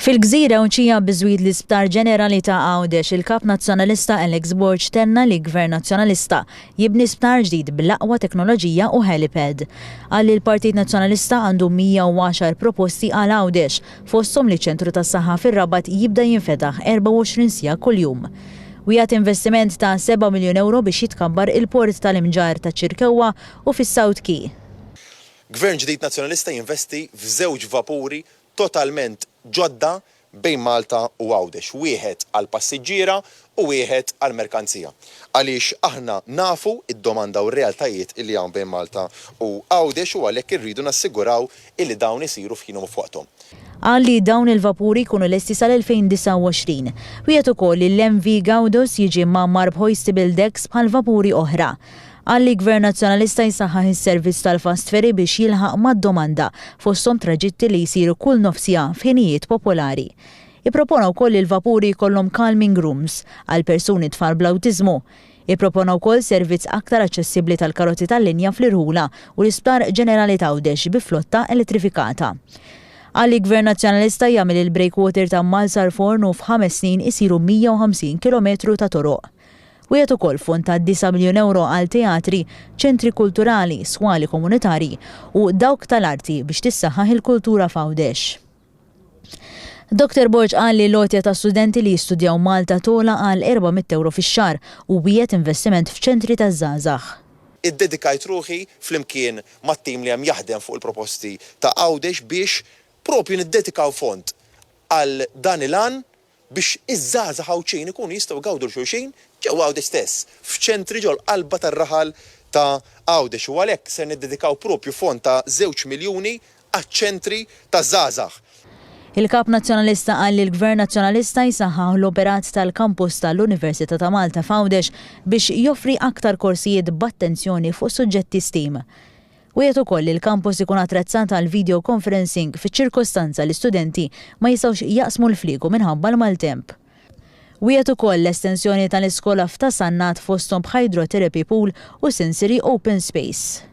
Fil-gżira Għawdxija biżwid l-Isptar Ġenerali ta' Għawdex, il-Kap Nazzjonalista Alex Borg tenna li Gvern Nazzjonalista jibni sptar ġdid bl-aqwa teknoloġija u helipad. Qal li l-Partit Nazzjonalista għandu 110 proposti għal Għawdex, fosthom li ċentru tas-saħħa fir-Rabat jibda jinfetaħ 24 siegħa kuljum. Wiegħed investiment ta' 7 miljun ewro biex jitkabbar il-port tal-Imġarr taċ-Ċirkewwa u fis-South Quay. Gvern ġdid Nazzjonalista jinvesti f'żewġ vapuri totalment ġodda bejn Malta u Għawdex, wieħed għall-passiġġiera u wieħed għall-merkanzija. Għaliex aħna nafu d-domanda u r-realtajiet illi hawn bejn Malta u Għawdex u għalhekk irridu nassiguraw illi dawn isiru f'ħinhom u f'waqthom. Qal li dawn il-vapuri jkunu lesti sal-2029. Wiegħed ukoll li l-MV Gaudos jiġi mgħammar b'hoistable decks bħal vapuri oħra. Qal li Gvern Nazzjonalista jsaħħaħ is-servizz tal-fast ferry biex jilħaq mad-domanda, fosthom traġitti li jsiru kull nofs siegħa f'ħinijiet popolari. Ippropona wkoll li l-vapuri jkollhom calming rooms għal persuni tfal bl-awtiżmu. Ippropona wkoll servizz aktar aċċessibbli tal-karozzi tal-linja fl-irħula u l-Isptar Ġenerali t'Għawdex bi flotta elettrifikata. Qal li Gvern Nazzjonalista jagħmel il-breakwater ta' Marsalforn u f'ħames snin isiru 150 kilometru ta' toroq. Wiegħed ukoll fond ta' disa' miljun ewro għal teatri, ċentri kulturali, swali komunitarji u dawk tal-arti biex tissaħħaħ il-kultura f'Għawdex. Dr Borg qal li l-għotja ta' studenti li jistudjaw Malta togħla għal 400 ewro fix-xahar u wiegħed investiment f'ċentri taż-żgħażagħ. Iddedikajt ruħi flimkien mat-tim li hemm jaħdem fuq il-proposti ta' Għawdex biex propju niddedikaw fond għal dan il-għan biex iż-żgħażagħ Għawdxin ikunu jistgħu jgawdu 'l xulxin ġewwa Għawdex stess, f'ċentri ġol-qalba tar-raħal ta' Għawdex u għalhekk ser niddedikaw propju fond ta' żewġ miljuni għaċ-ċentri taż-żgħażagħ. Il-Kap Nazzjonalista qal li l-Gvern Nazzjonalista jsaħħaħ l-operat tal-kampus tal-Università ta' Malta f'Għawdex biex joffri aktar korsijiet b'attenzjoni fuq suġġetti steam. Wiegħed ukoll li l-kampus ikun attrezzat għal video conferencing fiċ-ċirkostanza li studenti ma jistgħux jaqsmu l-fliegu minħabba l-maltemp. Wiegħed ukoll l-estensjoni tal-iskola f'Ta' Sannat fosthom b'hydrotherapy pool u sensory open space.